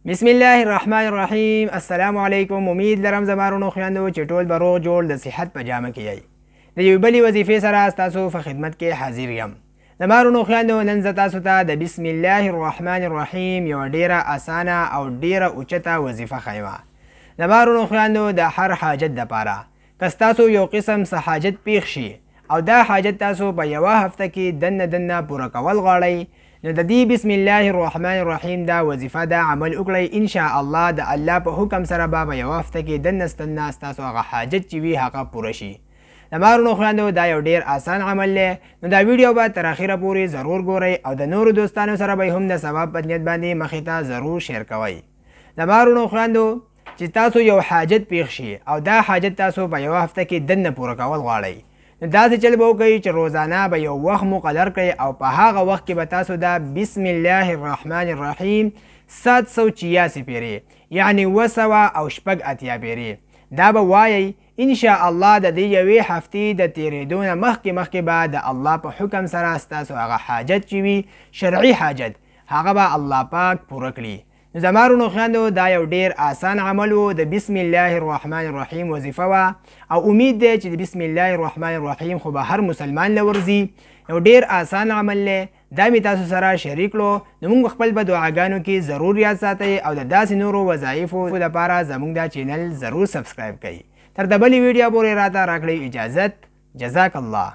بسم الله الرحمن الرحیم. السلام علیکم. امید لرم زما وروڼو خویندو چې ټول به روغ جوړ د صحت په جامه کې یئ. د یوې بلې وظیفې سره ستاسو په خدمت کې حاضر یم. زما وروڼو خویندو، نن زه تاسو ته د بسم الله الرحمن الرحیم یوه ډیره اسانه او ډیره اوچته وظیفه ښیم. زما وروڼو خویندو، د هر حاجت دپاره که ستاسو یو قسم څه حاجت پیښ شي او دا حاجت تاسو په یوه هفته کې دننه دننه پوره کول غواړئ، نو د دې بسم الله الرحمن الرحیم دا وظیفه دا عمل وکړئ. ان شاء الله د الله په حکم سره به په یوه هفته کې دننه ستنه ستاسو هغه حاجت چې وي هغه پوره شي. زما وروڼو خویندو، دا یو ډیر آسان عمل دی، نو دا ویډیو به تر اخره پورې ضرور ګورئ او د نورو دوستانو سره به هم د ثواب په نیت باندې مخې ته ضرور share کوئ. زما وروڼو خویندو، چې تاسو یو حاجت پیښ شي او دا حاجت تاسو په یوه هفته کې دننه پوره کول غواړئ، نو داسې چل به وکړئ چې روزانه به یو وخت مقرر کړئ او په هغه وخت کې به تاسو دا بسم الله الرحمن الرحیم 786 پیرې، یعنی 786 پیرې دا به وایئ. ان شاء الله د دې یوې هفتې د تېرېدو نه مخکې مخکې به د الله په حکم سره ستاسو هغه حاجت چې وي، شرعي حاجت، هغه به الله پاک پوره کړي. نو زما وروڼو خویندو، دا یو ډیر آسان عمل و، د بسم الله الرحمن الرحیم وظیفه وه او امید دی چې د بسم الله الرحمن الرحیم خو به هر مسلمان له ورځي. یو ډیر آسان عمل دی، دا مې تاسو سره شریک کړو. نو موږ خپل په دعاګانو کې ضرور یاد ساتئ او د داسې نورو وظایفو لپاره زموږ دا channel ضرور subscribe کړئ. تر د بلې ویډیو پورې راته راکړئ اجازت. جزاک الله.